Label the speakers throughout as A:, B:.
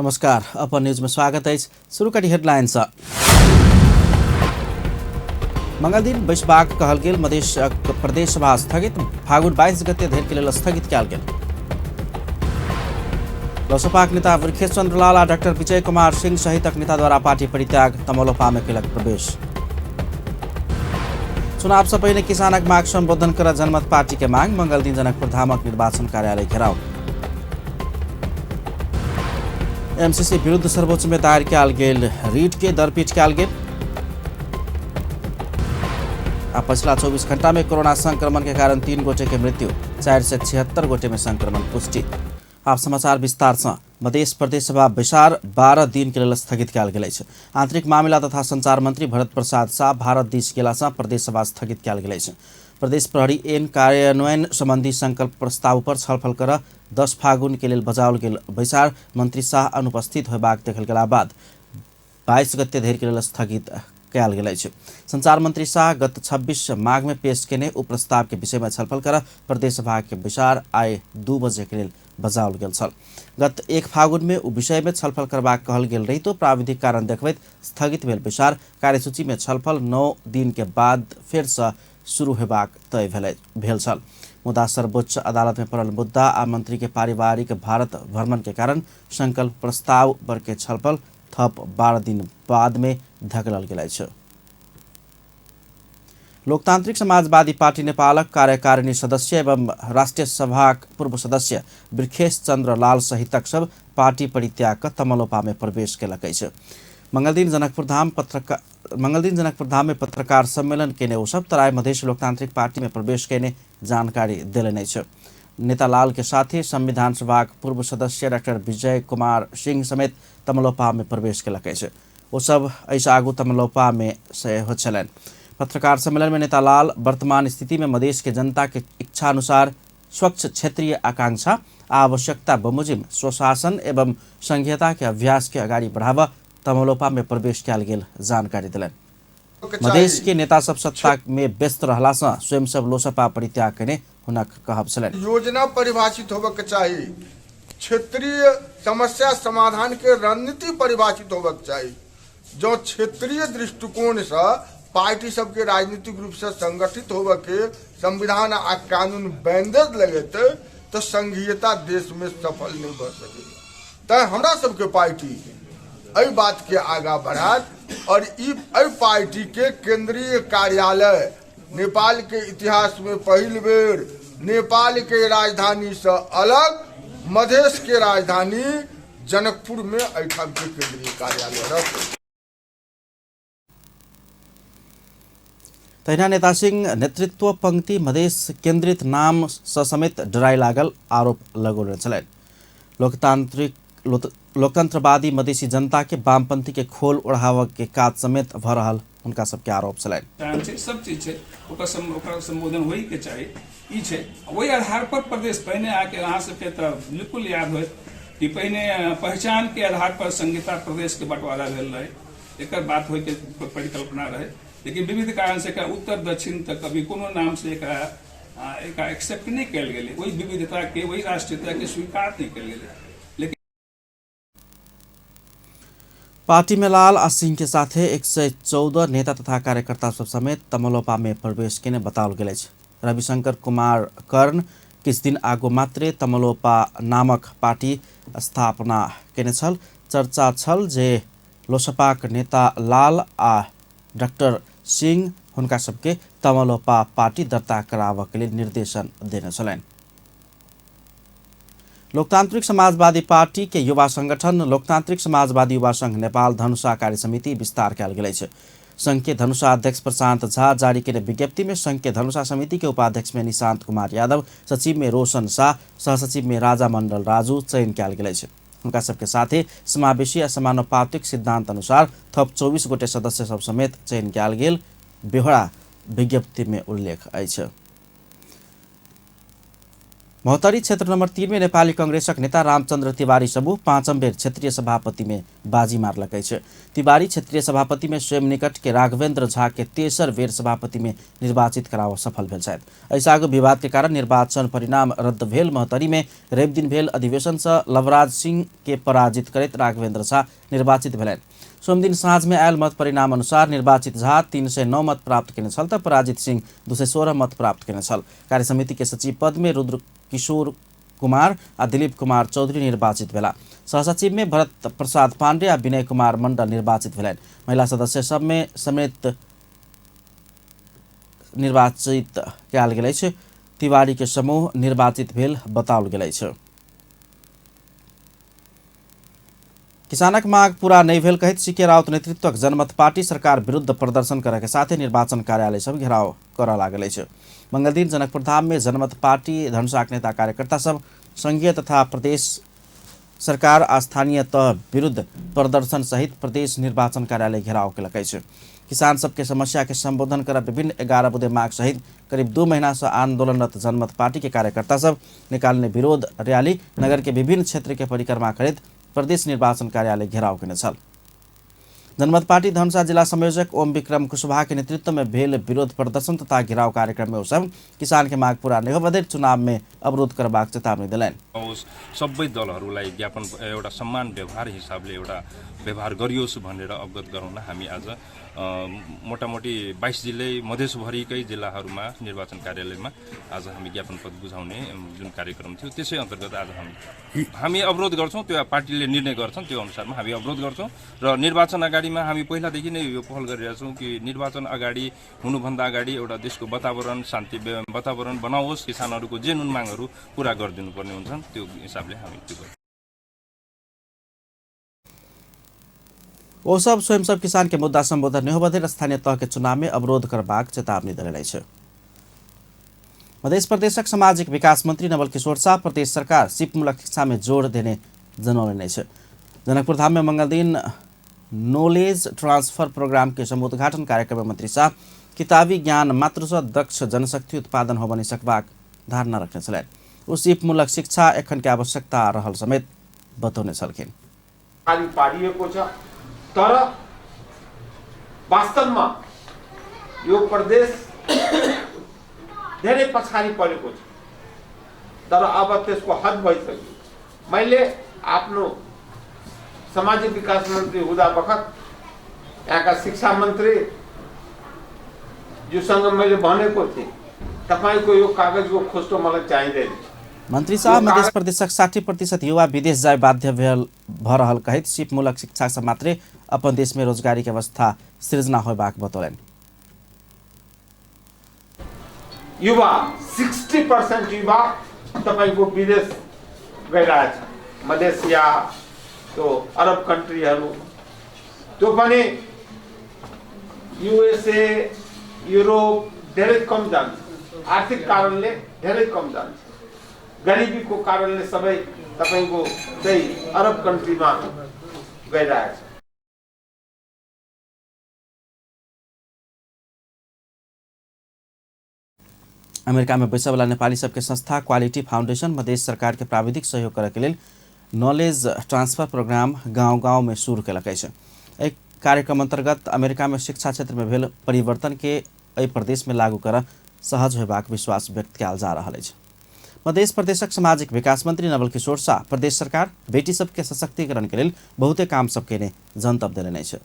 A: नमस्कार, अपन न्यूज में स्वागत है। शुरू करी हेडलाइन से। मंगल दिन बैसबाक कहल गेल मधेश प्रदेश सभा स्थगित, फागुन 22 गते धरि के लेल स्थगित कयल गेल। लोसपाक नेता वृखेश चंद्र लाल आ डॉक्टर विजय कुमार सिंह सहितक नेता द्वारा पार्टी परित्याग, तमलोपा में कयलक प्रवेश। चुनाव से पहिने किसानक माग संबोधन कर जनमत पार्टी के मांग, मंगल दिन जनकपुर धामक निर्वाचन कार्यालय घेराव। एमसीसी विरुद्ध सर्वोच्च में दायर कयल गेल रीट के दरपीट कयल गेल। आ पछिला 24 घंटा में कोरोना संक्रमण के कारण 3 गोटे के मृत्यु, 476 गोटे में संक्रमण पुष्टि। आप समाचार विस्तार से। मधेश प्रदेश सभा बैसार 12 दिन के लेल स्थगित कयल गेल अछि। आंतरिक मामिला तथा संचार मंत्री भरत प्रसाद शाह भारत दिस गेला सँ प्रदेश सभा स्थगित कयल गेल अछि। प्रदेश प्रहरी ऐन कार्यान्वयन संबंधी संकल्प प्रस्ताव पर छलफल कर 10 फागुन के लेल बजाओल गेल बैसार मंत्री शाह अनुपस्थित होयबाक देखल गेला बाद 22 गते धरि के लेल स्थगित कयल गेल अछि। संचार मंत्री शाह गत 26 माघ में पेश केने उ प्रस्ताव के विषय में छलफल कर प्रदेश सभा के बैसार आइ 2 बजे के लेल बजाओल गेल छल। गत 1 फागुन में उ विषय में छलफल करबाक कहल गेल रहितो प्राविधिक कारण देखबैत स्थगित भेल बैसार कार्यसूची में छलफल 9 दिन के बाद फेर से शुरू हेबाक तय भेल छल। मुदा सर्वोच्च अदालत में पड़ल मुद्दा आ मंत्री के पारिवारिक भारत भ्रमण के कारण संकल्प प्रस्ताव पर के छलफल थप 12 दिन बाद में धकेलल गेल अछि। लोकतांत्रिक समाजवादी पार्टी नेपालक कार्यकारिणी सदस्य एवं राष्ट्रिय सभाक पूर्व सदस्य वृखेश चंद्र लाल सहितक सब पार्टी परित्याग क तमलोपा में प्रवेश केलक अछि। मंगलदिन जनकपुर धाम में पत्रकार सम्मेलन केने ओ सब तराई मधेश लोकतांत्रिक पार्टी में प्रवेश केने जानकारी देलनि अछि। नेता लाल के साथ ही संविधान सभाक पूर्व सदस्य डॉक्टर विजय कुमार सिंह समेत तमलोपा में प्रवेश केलक अछि। ओ सब एहिसँ आगू तमलोपा में सेहो छलनि। पत्रकार सम्मेलन में नेता लाल वर्तमान स्थिति में मधेश के जनता के इच्छा अनुसार स्वच्छ क्षेत्रीय आकांक्षा आ आवश्यकता बमोजिम स्वशासन एवं संघीयता के अभ्यास के अगाडि बढ़ावा तमलोपा में प्रवेश कयल गेल जानकारी देलनि। मधेश के नेता सब सत्ता में व्यस्त रहला सँ स्वयं सब लोसपा परित्याग केने हुनक कहब छलनि।
B: योजना परिभाषित होबक चाही, क्षेत्रीय समस्या समाधान के रणनीति परिभाषित होबक चाही। जो क्षेत्रीय दृष्टिकोण से पार्टी सबके राजनीतिक रूप से संगठित होबके संविधान आ कानून बैंडेज लगेते तो संघीयता देश में सफल नहीं भ सके। तैं हमरा सबके पार्टी एहि बात के आगा बढ़ात और एहि पार्टी के केंद्रीय कार्यालय नेपाल के इतिहास में पहिल बेर नेपाल के राजधानी से अलग मधेश के राजधानी जनकपुर में एहिठाम के केंद्रीय कार्यालय रहत।
A: तहिना नेता सिंह नेतृत्व पंक्ति मधेश केंद्रित नाम स समेत डराइ लागल आरोप लगौने छलनि। लोकतंत्रवादी मधेसी जनता के वामपंथी के खोल ओढ़ावक के काज समेत भ रहल हुनका सबके आरोप छलनि।
C: छै, सब चीज छै, ओकर संबोधन होई के चाही, ई छै। ओहि आधार पर प्रदेश पहिने आके अहाँ सबके तऽ बिल्कुल याद होयत कि पहिने पहचान के आधार पर संघीयता प्रदेश के बंटवारा भेल रहे, एकर बात होई के परिकल्पना रहे, लेकिन विविध कारण से एकरा उत्तर दक्षिण तक कभी कोनो नाम से एकरा एक्सेप्ट नहीं कयल गेलै, ओहि विविधता के ओहि राष्ट्रीयता के स्वीकार नहीं कयल गेलै। लेकिन
A: पार्टी में लाल आ सिंह के साथे 114 नेता तथा कार्यकर्ता सब समेत तमलोपा में प्रवेश केने बताओल गेल अछि। रविशंकर कुमार कर्ण किछु दिन आगू मात्रे तमलोपा नामक पार्टी स्थापना केने छल। चर्चा छल जे लोसपाक नेता लाल आ डॉक्टर सिंह हुनका सबके तमलोपा पार्टी दर्ता कराबऽ के लेल निर्देशन देने छलनि। लोकतांत्रिक समाजवादी पार्टी के युवा संगठन लोकतांत्रिक समाजवादी युवा संघ नेपाल धनुषा कार्य समिति विस्तार कयल गेल अछि। संघ के धनुषा अध्यक्ष प्रशांत झा जारी केने विज्ञप्ति में संघ के धनुषा समिति के उपाध्यक्ष में निशांत कुमार यादव, सचिव में रोशन शाह, सहसचिव में राजा मंडल राजू चयन कयल गेल अछि। हुनका सबके साथे समावेशी आ समानुपातिक सिद्धांत अनुसार थप 24 गोटे सदस्य सब समेत चयन कयल गेल बेहोरा विज्ञप्ति में उल्लेख अछि। महोत्तरी क्षेत्र नंबर 3 में नेपाली कांग्रेसक नेता रामचंद्र तिवारी समूह पाँचम बेर क्षेत्रीय सभापति में बाजी मारलक अछि। तिवारी क्षेत्रीय सभापति में स्वयं निकट के राघवेंद्र झा के तेसर बेर सभापति में निर्वाचित कराव सफल भेल छथि। एहिसँ आगू विवाद के कारण निर्वाचन परिणाम रद्द भेल महोत्तरी में रवि दिन भेल अधिवेशन से लवराज सिंह के पराजित करैत राघवेंद्र झा निर्वाचित भेलनि। सोमदिन साँझ में आयल मत परिणाम अनुसार निर्वाचित झा 309 मत प्राप्त केने छल त पराजित सिंह 216 मत प्राप्त केने छल। कार्यसमिति के सचिव पद में रुद्र किशोर कुमार आ दिलीप कुमार चौधरी निर्वाचित भेला। सहसचिव में भरत प्रसाद पांडे आ विनय कुमार मंडल निर्वाचित भेलनि। महिला सदस्य सब में समेत निर्वाचित कयल गेल अछि। तिवारी के समूह निर्वाचित भेल बताओल गेल अछि। किसानक मांग पूरा नहीं भेल कहैत सीके राउत नेतृत्वक जनमत पार्टी सरकार विरुद्ध प्रदर्शन करय के साथे निर्वाचन कार्यालय सब घेराव करय लागल अछि। मंगलदिन जनकपुरधाम में जनमत पार्टी धनुषाक नेता कार्यकर्ता सब संघीय तथा प्रदेश सरकार आ स्थानीय तह विरुद्ध प्रदर्शन सहित प्रदेश निर्वाचन कार्यालय घेराव केलक अछि। किसान सबके समस्या के संबोधन कर विभिन्न 11 बुँदे मांग सहित करीब 2 महीना से आंदोलनरत जनमत पार्टी के कार्यकर्ता सब निकालने विरोध रैली नगर के विभिन्न क्षेत्र के परिक्रमा करैत प्रदेश निर्वाचन कार्यालय घेराव केने छल। जनमत पार्टी धनुषा जिला संयोजक ओम विक्रम कुशवाहा के नेतृत्व में भेल विरोध प्रदर्शन तथा घेराव कार्यक्रम में ओ सब किसान के मांग पूरा नहीं होबे चुनाव में अवरोध करबाक चेतावनी देलनि।
D: सबै दलहरूलाई ज्ञापन एउटा सम्मान व्यवहार हिसाबले एउटा व्यवहार गरियोस् भनेर अवगत गराउन हामी आज मोटामोटी 22 जिल्लै मधेसभरिकै जिल्लाहरूमा निर्वाचन कार्यालयमा आज हामी ज्ञापन पत्र बुझाउने जुन कार्यक्रम थियो त्यसै अन्तर्गत आज हामी अवरोध गर्छौँ। त्यो पार्टीले निर्णय गर्छन्, त्यो अनुसारमा हामी अवरोध गर्छौँ र निर्वाचन अगाडिमा हामी पहिलादेखि नै यो पहल गरिरहेछौँ कि निर्वाचन अगाडि हुनुभन्दा अगाडि एउटा देशको वातावरण शान्ति वातावरण बनाओस्, किसानहरूको जेनुन मागहरू पुरा गरिदिनुपर्ने हुन्छन्, त्यो हिसाबले हामी त्यो गर्छौँ।
A: ओ सब स्वयं सब किसान के मुद्दा संबोधन नहीं होबे स्थानीय तह के चुनाव में अवरोध करबाक चेतावनी देने अछि। मध्य प्रदेशक सामाजिक विकास मंत्री नवल किशोर शाह प्रदेश सरकार सिपमूलक शिक्षा में जोड़ देने जनौलनि अछि। जनकपुरधाम में मंगलदिन नॉलेज ट्रांसफर प्रोग्राम के समुद्घाटन कार्यक्रम में मंत्री शाह किताबी ज्ञान मात्र से दक्ष जनशक्ति उत्पादन होबनि सकबाक धारणा रखने छलनि। ओ सिपमूलक शिक्षा एखन के आवश्यकता रहल समेत बतौने छलखिन।
E: पारिएको छ तर वास्तवमा यो प्रदेश धेरै पछाडि परेको छ, तर अब त्यसको हद भइसक्यो। मैले आफ्नो सामाजिक विकास मन्त्री हुँदा बखत यहाँका शिक्षा मन्त्री ज्यूसँग मैले भनेको थिएँ, तपाईको यो कागजको खोस्टो मलाई चाहिँदैन।
A: मंत्री शाह मध्य प्रदेशक 60% युवा विदेश जाय बाध्य भ रहल कहैत सिपमूलक शिक्षा से मात्रे अपन देश में रोजगारी के अवस्था सृजना होबाक बतौलनि।
E: युवा 60% युवा तपाईको विदेश गइरहेछ, मलेसिया त्यो अरब कन्ट्रीहरू, त्यो पनि युएसए युरोप धेरै कम जान्छ, आर्थिक कारणले धेरै कम जान्छ, गरिबीको कारणले सबै तपाईको त्यही अरब कन्ट्रीमा गइरहेछ।
A: अमेरिका में बैसयवला नेपाली सबके संस्था क्वालिटी फाउंडेशन मधेश सरकार के प्राविधिक सहयोग करय के लेल नॉलेज ट्रांसफर प्रोग्राम गांव गांव में शुरू केलक अछि। एहि कार्यक्रम अंतर्गत अमेरिका में शिक्षा क्षेत्र में भेल परिवर्तन के एहि प्रदेश में लागू कर सहज होबाक विश्वास व्यक्त कयल जा रहल अछि। मध्य प्रदेशक सामाजिक विकास मंत्री नवल किशोर शाह प्रदेश सरकार बेटी सबके सशक्तिकरण के लेल बहुते काम सब केने जनतब देलनि अछि।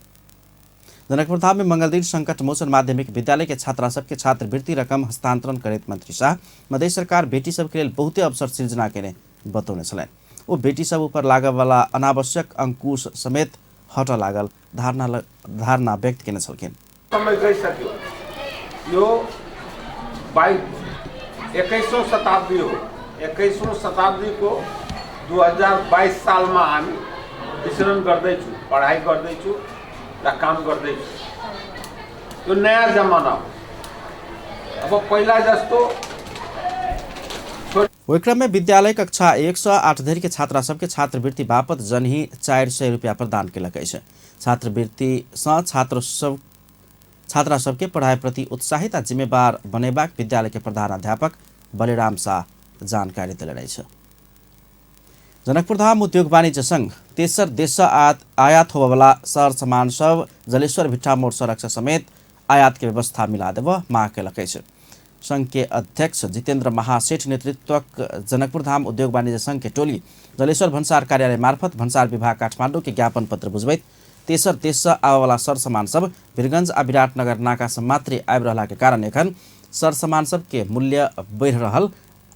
A: जनकपुरधाम में मंगलदिन संकट मोचन माध्यमिक विद्यालय के छात्रा सबके छात्रवृत्ति रकम हस्तांतरण करैत मंत्री शाह मध्य सरकार बेटी सबके लेल बहुते अवसर सृजना केने बतौने छलनि। ओ बेटी सब ऊपर लागय वाला अनावश्यक अंकुश समेत हटऽ लागल धारणा व्यक्त केने छलखिन।
E: समय गइसक्यो, यो 21औं शताब्दी हो, 21औं शताब्दीको 2022 सालमा हामी विचरण गर्दैछु, पढाइ गर्दैछु र काम गर्दैछु। यो नयाँ जमाना हो, अब पहिला जस्तो।
A: ओहि क्रम में विद्यालय कक्षा 1 से 8 धरि के छात्रा सबके छात्रवृत्ति बापत जनही 400 रुपया प्रदान केलक अछि। छात्रवृत्ति सँ छात्रा सबके पढ़ाई प्रति उत्साहित आ जिम्मेवार बनेबाक विद्यालय के प्रधानाध्यापक बलिराम शाह जानकारी देलनि अछि। जनकपुरधाम उद्योग वाणिज्य संघ तेसर देश आयात होबयवला सर सामान सब जलेश्वर भिट्ठा मोड़ सड़क समेत आयात के व्यवस्था मिला देबऽ मांग केलक अछि। संघ के अध्यक्ष जितेंद्र महासेठ नेतृत्वक जनकपुरधाम उद्योग वाणिज्य संघ के टोली जलेश्वर भन्सार कार्यालय मार्फत भन्सार विभाग काठमाडौँ के ज्ञापन पत्र बुझबैत तेसर देश से आबयवला सर सामान सब वीरगंज आ विराटनगर नाका से मात्रे आबि रहला के कारण एखन सर सामान सब के मूल्य बढ़ि रहल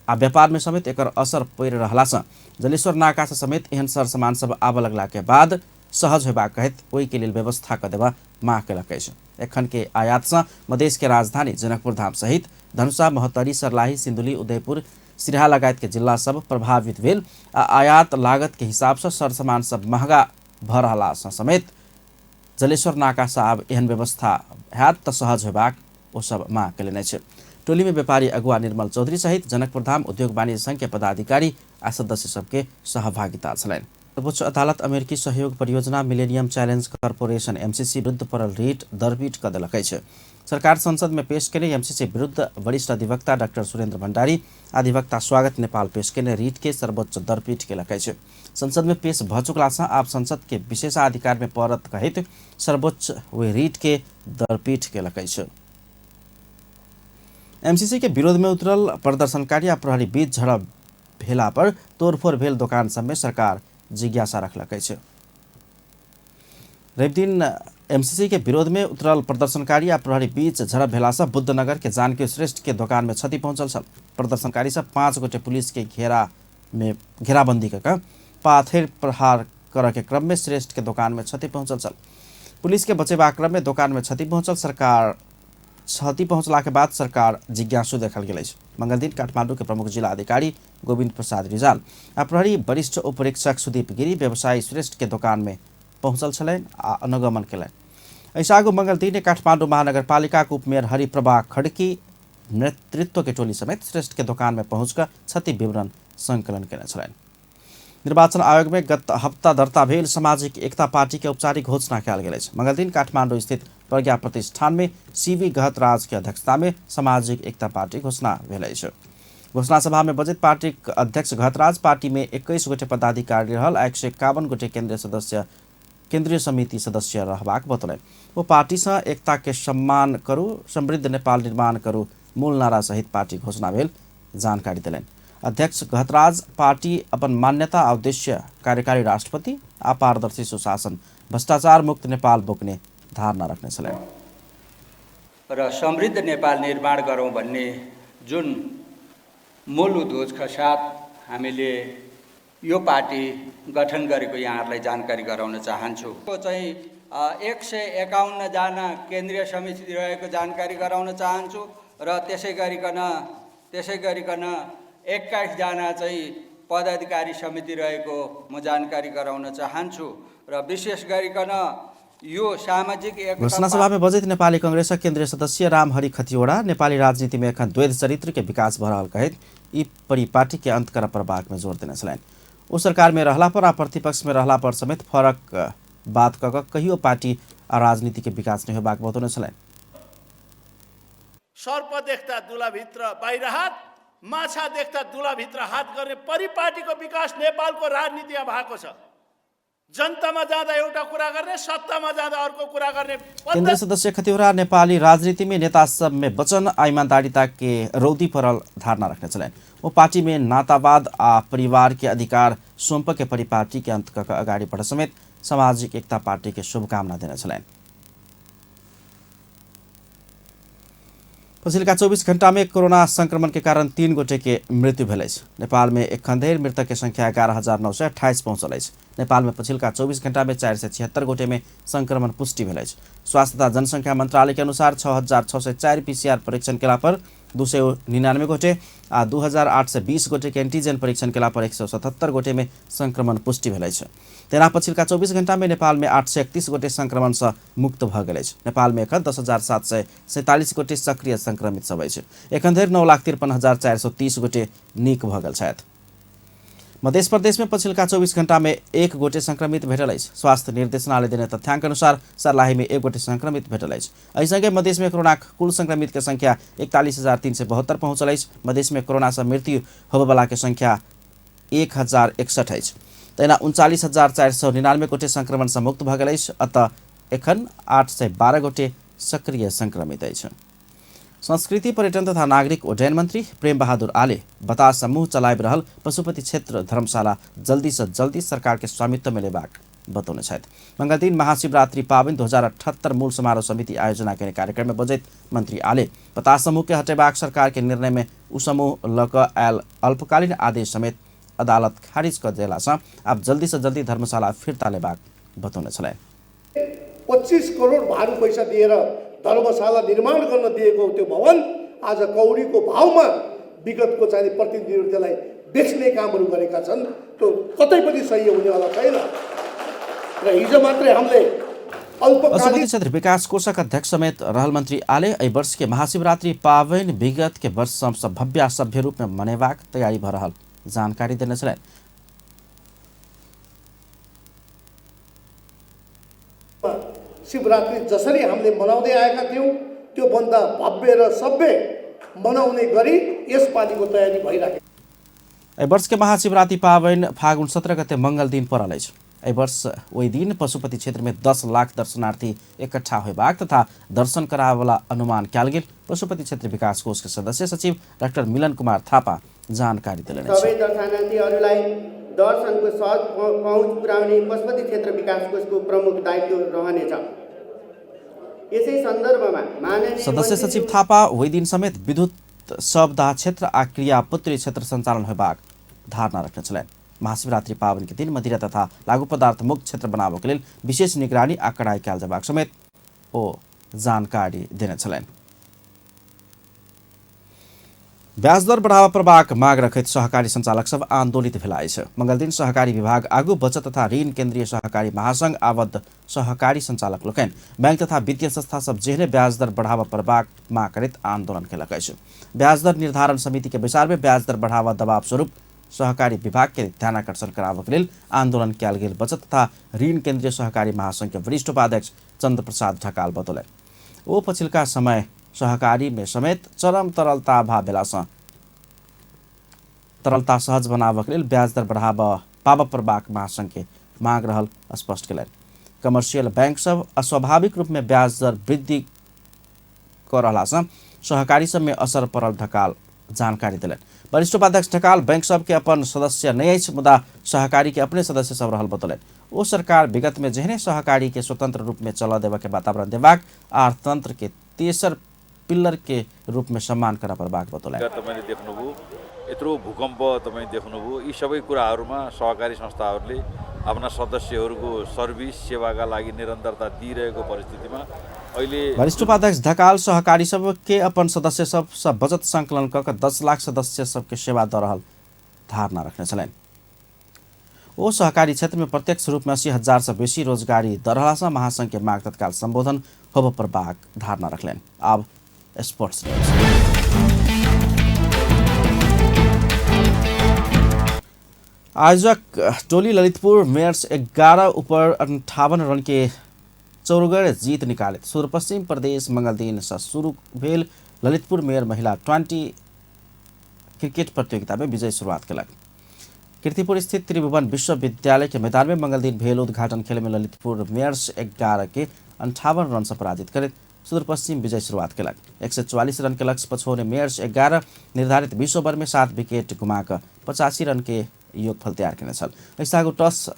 A: आ व्यापार में समेत एकर असर पड़ि रहला से जलेश्वर नाका से समेत एहन सर सामान सब आबऽ लगला के बाद सहज होयबाक कहैत ओहि के लेल व्यवस्था कऽ देबऽ मांग केलक अछि। एखन के आयात से मधेश के राजधानी जनकपुरधाम सहित धनुषा, महोत्तरी, सर्लाही, सिन्धुली, उदयपुर, सिरहा लगायत के जिला सब प्रभावित भेल आ आयात लागत के हिसाब से सर सामान सब महंगा भऽ रहला से समेत जलेश्वर नाका से आब एहन व्यवस्था हैत तऽ सहज होयबाक ओ सब मांग केलनि अछि। टोली में व्यापारी अगुआ निर्मल चौधरी सहित जनकपुरधाम उद्योग वाणिज्य संघ के पदाधिकारी आ सदस्य सबके सहभागिता छलनि। सर्वोच्च अदालत अमेरिकी सहयोग परियोजना मिलेनियम चैलेंज कॉरपोरेशन एमसीसी विरुद्ध पड़ल रिट दरपीट कऽ देलक अछि। सरकार संसद में पेश केने एमसीसी विरुद्ध वरिष्ठ अधिवक्ता डॉक्टर सुरेंद्र भंडारी अधिवक्ता स्वागत नेपाल पेश केने रिट के सर्वोच्च दरपीट केलक अछि। संसद में पेश भऽ चुकला से आब संसद के विशेषाधिकार में पड़त कहैत सर्वोच्च ओहि रिट के दरपीट केलक अछि। एमसीसी के विरोध में उतरल प्रदर्शनकारी आ प्रहरी बीच झड़प भेला पर तोड़फोड़ भेल दोकान सब में सरकार जिज्ञासा रखलक अछि। रविदिन एमसीसी के विरोध में उतरल प्रदर्शनकारी आ प्रहरी बीच झड़प भेला से बुद्धनगर के जानकी श्रेष्ठ के दोकान में क्षति पहुंचल छल। प्रदर्शनकारी सब 5 गोटे पुलिस के घेराबंदी कऽ पाथर प्रहार करऽ के क्रम में श्रेष्ठ के दोकान में क्षति पहुंचल छल। पुलिस के बचेबाक क्रम में दोकान में क्षति पहुंचल। सरकार क्षति पहुंचला के बाद सरकार जिज्ञासु देखल गेल अछि। मंगलदिन काठमांडू के प्रमुख जिला अधिकारी गोविंद प्रसाद रिजाल आ प्रहरी वरिष्ठ उपरीक्षक सुदीप गिरी व्यवसायी श्रेष्ठ के दोकान में पहुंचल छलनि आ अनुगमन केलनि। एहिसँ आगू मंगलदिन काठमांडू महानगरपालिका के उपमेयर हरिप्रभा खड़की नेतृत्व के टोली समेत श्रेष्ठ के दोकान में पहुंचकर क्षति विवरण संकलन केने छलनि। निर्वाचन आयोग में गत हप्ता दर्ता भेल सामाजिक एकता पार्टी के औपचारिक घोषणा कयल गेल अछि। मंगलदिन काठमांडू स्थित प्रज्ञा प्रतिष्ठान में सीवी गहतराज के अध्यक्षता में सामाजिक एकता पार्टी घोषणा भेल अछि। घोषणा सभा में बजट पार्टी अध्यक्ष गहतराज पार्टी में 21 गोटे पदाधिकारी रहल आ 151 गोटे केंद्रीय समिति सदस्य रहबाक बतौलनि। ओ पार्टी से एकता के सम्मान करू, समृद्ध नेपाल निर्माण करू मूल नारा सहित पार्टी घोषणा भेल जानकारी देलनि। अध्यक्ष गहतराज पार्टी अपन मान्यता आ उद्देश्य कार्यकारी राष्ट्रपति आ पारदर्शी सुशासन, भ्रष्टाचार मुक्त नेपाल बोक्ने धारणा रख्ने छलनि।
F: र समृद्ध नेपाल निर्माण गरौँ भन्ने जुन मूल उद्घोषका साथ हामीले यो पार्टी गठन गरेको यहाँहरूलाई जानकारी गराउन चाहन्छु। यो चाहिँ 151 जना केन्द्रीय समिति रहेको जानकारी गराउन चाहन्छु र त्यसै गरिकन 21 जना चाहिँ पदाधिकारी समिति रहेको म जानकारी गराउन चाहन्छु र विशेष गरिकन यो सामाजिक एकता
A: घोषणा सभा में बजैत नेपाली कांग्रेस केंद्रीय सदस्य रामहरि खतिवड़ा नेपाली राजनीति में एखन द्वैध चरित्र के विकास भऽ रहल कहैत ई परिपाटी के अंत करऽ पड़बाक में जोर देने छलनि। ओ सरकार में रहला पर आ प्रतिपक्ष में रहला पर समेत फरक बात कऽ कऽ कहियो पार्टी आ राजनीति के विकास नहि होबाक बतौने छलनि।
G: सर्प देख्दा दुलाभित्र बाहिर हात, माछा देख्दा दुलाभित्र हात गर्ने परिपाटीको विकास नेपालको राजनीतिमा भएको छ। जनतामा जाँदा एउटा कुरा गर्ने, सत्तामा जाँदा अर्को कुरा गर्ने।
A: केन्द्रीय सदस्य खतिवड़ा नेपाली राजनीति में नेता सब में वचन आ ईमानदारिता के रौदी पड़ल धारणा रखने छलनि। ओ पार्टी में नातावाद आ परिवार के अधिकार सौंप के परिपाटी के अंत कऽ अगाडि बढ़ समेत सामाजिक एकता पार्टी के शुभकामना देने छलनि। पछिल्का 24 घंटा में कोरोना संक्रमण के कारण 3 गोटे के मृत्यु भेल अछि। नेपाल में एखन धरि मृतक के संख्या 11,928 पहुंचल अछि। नेपाल में पछिल्का 24 घंटा में 476 गोटे में संक्रमण पुष्टि भेल अछि। स्वास्थ्य तथा जनसंख्या मंत्रालय के अनुसार 6,604 पीसीआर परीक्षण केला पर 299 गोटे आ 2,820 गोटे के एंटीजन परीक्षण केला पर 177 गोटे में संक्रमण पुष्टि भेल अछि। तेना पछिल्का 24 घंटा में नेपाल में 831 गोटे संक्रमण से मुक्त भऽ गेल अछि। नेपाल में एखन 10,747 गोटे सक्रिय संक्रमित सब अछि। एखन धरि 9,53,430 गोटे नीक भऽ गेल छथि। मध्य प्रदेश में पछिल्का 24 घंटा में 1 गोटे संक्रमित भेटल अछि। स्वास्थ्य निर्देशनालय देने तथ्यांक अनुसार सर्लाही में 1 गोटे संक्रमित भेटल अछि। एहि संगे मधेश में कोरोना कुल संक्रमित के संख्या 41,372 पहुंचल अछि। मधेश में कोरोना से मृत्यु होबयवला के संख्या 1,061 अछि। तहिना 39,499 गोटे संक्रमण से मुक्त भऽ गेल अछि। अतः एखन 812 गोटे सक्रिय संक्रमित अछि। संस्कृति पर्यटन तथा नागरिक उड्डयन मंत्री प्रेम बहादुर आले बतास समूह चलाबि रहल पशुपति क्षेत्र धर्मशाला जल्दी से जल्दी सरकार के स्वामित्व में लेबाक बतौने छथि। मंगलदिन महाशिवरात्रि पाबनि 2078 मूल समारोह समिति आयोजना केने कार्यक्रम में बजैत मंत्री आले बतास समूह के हटेबाक सरकार के निर्णय में उ समूह लऽ कऽ आयल अल्पकालीन आदेश समेत अदालत खारिज कऽ देला सँ आब जल्दी से जल्दी धर्मशाला फिर्ता लेबाक बतौने छलनि।
H: 25 करोड भारू पैसा दिएर धर्मशाला निर्माण गर्न दिएको त्यो भवन आज कौडीको भावमा विगतको चाहिँ प्रतिनिधिहरू त्यसलाई बेच्ने कामहरू गरेका छन्। त्यो कतै पनि सही हुनेवाला छैन र हिजो मात्रै हामीले
A: पशुपति क्षेत्र विकास कोषक अध्यक्ष समेत रहल मंत्री आले एहि वर्ष के महाशिवरात्रि पाबनि विगत के वर्ष सबसँ भव्य सभ्य रूप में मनेबाक तैयारी भऽ रहल जानकारी देने छलनि।
H: शिवरात्रि जसरी हामीले मनाउँदै आएका थियौँ त्योभन्दा भव्य र सभ्य मनाउने गरी यसपालिको तयारी भइराखेको।
A: एहि वर्ष के महाशिवरात्रि पाबनि फागुन 17 गते मंगल दिन पड़ल अछि। एहि वर्ष ओहि दिन पशुपति क्षेत्र में 10 लाख दर्शनार्थी इकट्ठा होयबाक तथा दर्शन कराबयवला अनुमान कयल गेल पशुपति क्षेत्र विकास कोष के सदस्य सचिव डाक्टर मिलन कुमार थापा जानकारी देलनि।
I: सबै दर्शनार्थीहरूलाई दर्शनको सहज पहुँच पुर्याउने पशुपति क्षेत्र विकास कोषको प्रमुख दायित्व रहनेछ। यसै सन्दर्भमा माननीय
A: सदस्य सचिव थापा ओहि दिन समेत विद्युत शवदाह क्षेत्र आ क्रियापुत्री क्षेत्र सञ्चालन होयबाक धारणा रखने छलनि। महाशिवरात्रि पाबनि के दिन मदिरा तथा लागू पदार्थ मुक्त क्षेत्र बनाबय लेल विशेष निगरानी आ कड़ाई कयल जयबाक समेत ओ जानकारी देने छलनि। ब्याज दर बढ़ावा पड़बाक माग रखैत सहकारी संचालक सब आंदोलित भेला अछि। मंगलदिन सहकारी विभाग आगू बचत तथा ऋण केंद्रीय सहकारी महासंघ आबद्ध सहकारी संचालक लोकनि बैंक तथा वित्तीय संस्था सब जेहने ब्याज दर बढ़ावा पड़बाक माग करैत आंदोलन केलक अछि। ब्याज दर निर्धारण समिति के बैसार में ब्याज दर बढ़ावा दबाव स्वरूप सहकारी विभाग के ध्यानाकर्षण कराबक लेल आंदोलन कयल गेल बचत तथा ऋण केंद्रीय सहकारी महासंघ के वरिष्ठ उपाध्यक्ष चंद्र प्रसाद ढकाल बतौलनि। ओ पछिल्का समय सहकारी में समेत चरम तरलता अभाव भेलासँ तरलता सहज बनाबक लेल ब्याज दर बढ़ावा पाबऽ पड़बाक महासंघ के मांग रहल स्पष्ट केलनि। कमर्शियल बैंक सब अस्वाभाविक रूप में ब्याज दर वृद्धि कऽ रहलासँ सहकारी सब में असर पड़ल ढकाल जानकारी देलनि। वरिष्ठ उपाध्यक्ष ढकाल बैंक सबके अपन सदस्य नहि अछि मुदा सहकारी के अपने सदस्य सब रहल बतौलनि। ओ सरकार विगत में जेहने सहकारी के स्वतंत्र रूप में चलऽ देबऽ के वातावरण देबाक अर्थतंत्र के तेसर पिल्लर के रूप में सम्मान करऽ पड़बाक बतौलनि।
J: तपाईँले देख्नुभयो यत्रो भूकम्प तपाईँ देख्नुभयो, यी सबै कुराहरूमा सहकारी संस्थाहरूले आफ्ना सदस्यहरूको सर्भिस सेवाका लागि निरन्तरता दिइरहेको परिस्थितिमा अहिले
A: वरिष्ठ उपाध्यक्ष ढकाल सहकारी सबके अपन सदस्य सब बचत संकलन कऽ कऽ 10 लाख सदस्य सबके सेवा दऽ रहल धारणा रखने छलनि। ओ सहकारी क्षेत्र में प्रत्यक्ष रूप में 80,000 से बेसी रोजगारी दऽ रहलासँ महासंघ के माग तत्काल संबोधन होबऽ पड़बाक धारणा रखलनि। आब स्पोर्ट्स न्यूज। आयोजक टोली ललितपुर मेयर्स 11 ऊपर 58 रन के चौरगर जीत निकाले सुदूरपश्चिम प्रदेश मंगलदिन से शुरू भेल ललितपुर मेयर महिला 20 क्रिकेट प्रतियोगिता में विजय शुरुआत केलक। कीर्तिपुर स्थित त्रिभुवन विश्वविद्यालय के मैदान में मंगलदिन भेल उद्घाटन खेल में ललितपुर मेयर्स 11 के 58 रन से पराजित करैत सुदूरपश्चिम विजय शुरुआत केलक। 144 रन के लक्ष्य पछौने मेयर्स 11 निर्धारित 20 ओवर में 7 विकेट गुमाकऽ 85 रन के योगफल तैयार केने छल। एहिसँ आगू टॉस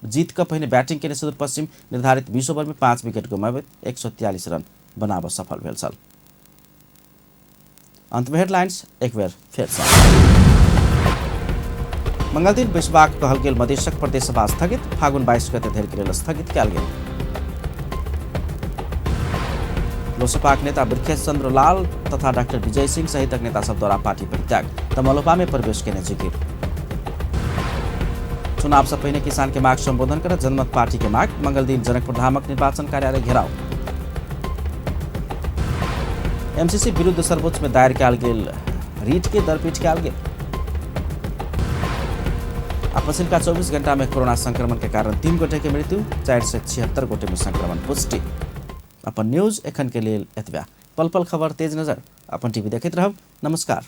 A: जीत कऽ पहिने बैटिंग केने सुदूरपश्चिम निर्धारित 20 ओवर में 5 विकेट गुमाबैत 143 रन बनाबऽ सफल भेल छल। अंत में हेडलाइंस एक बेर फेरसँ। मंगलदिन बैसबाक कहल गेल मधेशक प्रदेश सभा स्थगित, फागुन 22 गते धरि के लेल स्थगित कयल गेल। लोसपाक नेता वृखेश चंद्र लाल तथा डाक्टर विजय सिंह सहितक नेता सब द्वारा पार्टी परित्याग, तमलोपा में प्रवेश केने जिकिर। चुनाव से पहिने किसान के माग संबोधन करत जनमत पार्टी के माग, मंगलदिन जनकपुर धामक निर्वाचन कार्यालय घेराव। एमसीसी विरुद्ध सर्वोच्च में दायर कयल गेल रीट के दरपीट कयल गेल। आ पछिलका 24 घंटा में कोरोना संक्रमण के कारण 3 गोटे के मृत्यु, 476 गोटे में संक्रमण पुष्टि। अपन न्यूज एखन के लेल एतबा। पल पल खबर तेज नजर अपन टीवी देखैत रहब। नमस्कार।